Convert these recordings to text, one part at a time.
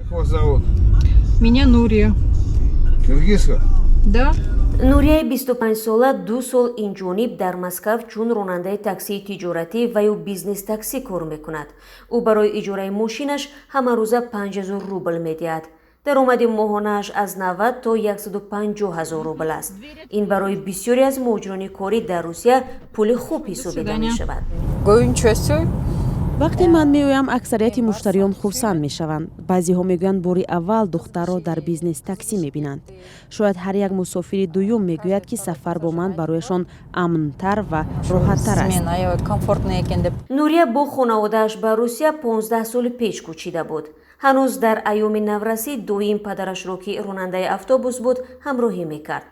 Как вас зовут? Меня Нурия. Киргизка? Да. Нурияи 25сола 2 сол инҷониб дар Москав чун ронандаи таксии тиҷоратӣ ва ё бизнес-таксӣ кор мекунад. Ӯ барои иҷораи мошинаш ҳамарӯза 5000 рубл медиҳад. Даромади моҳонааш аз 90 то 150 ҳазор рубл аст. Ин барои бисёре аз муҳоҷирони корӣ дар Русия пули хуб ҳисобида мешавад. Көбүнчөсү Вақте ман меоям, аксарияти муштариён хурсанд мешаванд. Баъзеҳо мегӯянд, бори аввал духтарро дар бизнес таксӣ мебинанд. Шояд ҳар як мусофири дуюм мегӯяд, ки сафар бо ман барояшон амнтар ва роҳаттар аст. Мен аябай комфортный экен деп. Нурия бо хонаводааш ба Русия 15 соли пеш кӯчида буд. Ҳанӯз дар айёми наврасӣ доим падарашро, ки ронандаи автобус буд, ҳамроҳӣ мекард.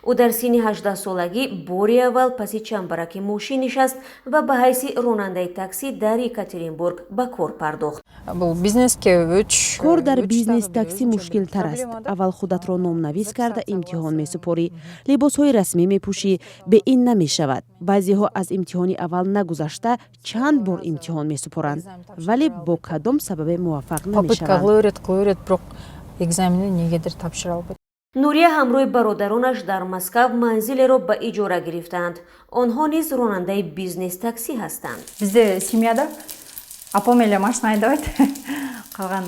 Ӯ дар синни 18солагӣ бори аввал паси чамбараки мошин нишаст ва ба ҳайси ронандаи таксӣ дар Екатеринбург ба кор пардохт. Бул бизнеске өч Кор дар бизнес таксӣ мушкилтар аст. Аввал худатро номнавис карда, имтиҳон месупорӣ, либосҳои расмӣ мепӯшӣ. Бе ин намешавад. Баъзеҳо аз имтиҳони аввал нагузашта, чанд бор имтиҳон месупоранд, вале бо кадом сабабе муваффақ Попытка намешаванд. Кыла берет, кыла берет, бирок экзаменди негедир тапшыра албайт. Нурия ҳамроҳи бародаронаш дар Москав манзилеро ба иҷора гирифтаанд. Онҳо низ ронандаи бизнес-таксӣ ҳастанд. Бизде семьяда апам эле машина айдабайт, калган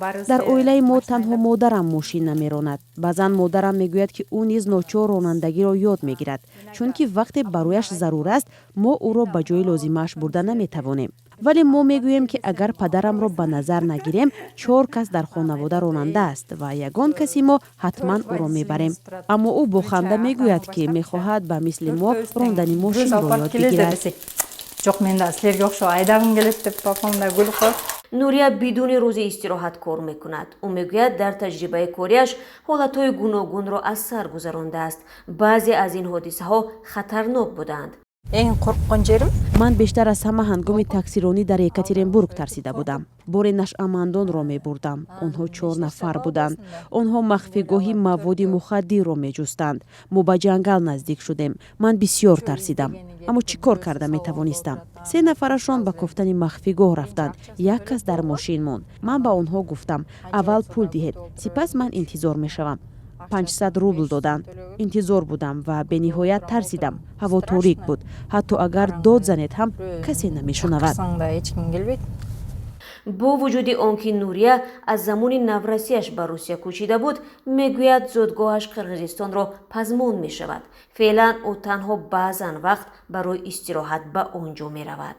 баарыбыз. Дар оилаи мо танҳо модарам мошин намеронад. Баъзан модарам мегӯяд, ки ӯ низ ночор ронандагиро ёд мегирад, чунки вақте барояш зарур аст, мо ӯро ба ҷои лозимааш бурда наметавонем. Вале мо мегӯем, ки агар падарамро ба назар нагирем, чор кас дар хонавода ронанда аст ва ягон каси мо ҳатман ӯро мебарем. Аммо ӯ бо ханда мегӯяд, ки мехоҳад ба мисли мо рондани мошинро ёд бигирад. Десек, жок, мен да силерге окшоп айдагым келет деп апам да күлүп коет. Нурия бидуни рӯзи истироҳат кор мекунад. Ӯ мегӯяд, дар таҷрибаи кориаш ҳолатҳои гуногунро аз сар гузарондааст. Баъзе аз ин ҳодисаҳо хатарнок буданд. Эң корккон жерим Ман бештар аз ҳама ҳангоми таксиронӣ дар Екатеринбург тарсида будам. Боре нашъамандонро мебурдам. Онҳо чор нафар буданд. Онҳо махфигоҳи маводи мухаддирро меҷустанд. Мо ба ҷангал наздик шудем. Ман бисёр тарсидам, аммо чӣ кор карда метавонистам? Се нафарашон ба кофтани махфигоҳ рафтанд, як кас дар мошин монд. Ман ба онҳо гуфтам: «Аввал пул диҳед, сипас ман интизор мешавам». 500 рубл доданд. Интизор будам ва бениҳоят тарсидам. Ҳаво торик буд, ҳатто агар дод занед ҳам, касе намешунавад. Чакырсаң да, эч ким келбейт. Бо вуҷуди он ки Нурия аз замони наврасиаш ба Русия кӯчида буд, мегӯяд, зодгоҳаш Қирғизистонро пазмон мешавад. Феълан ӯ танҳо баъзан вақт барои истироҳат ба он ҷо меравад.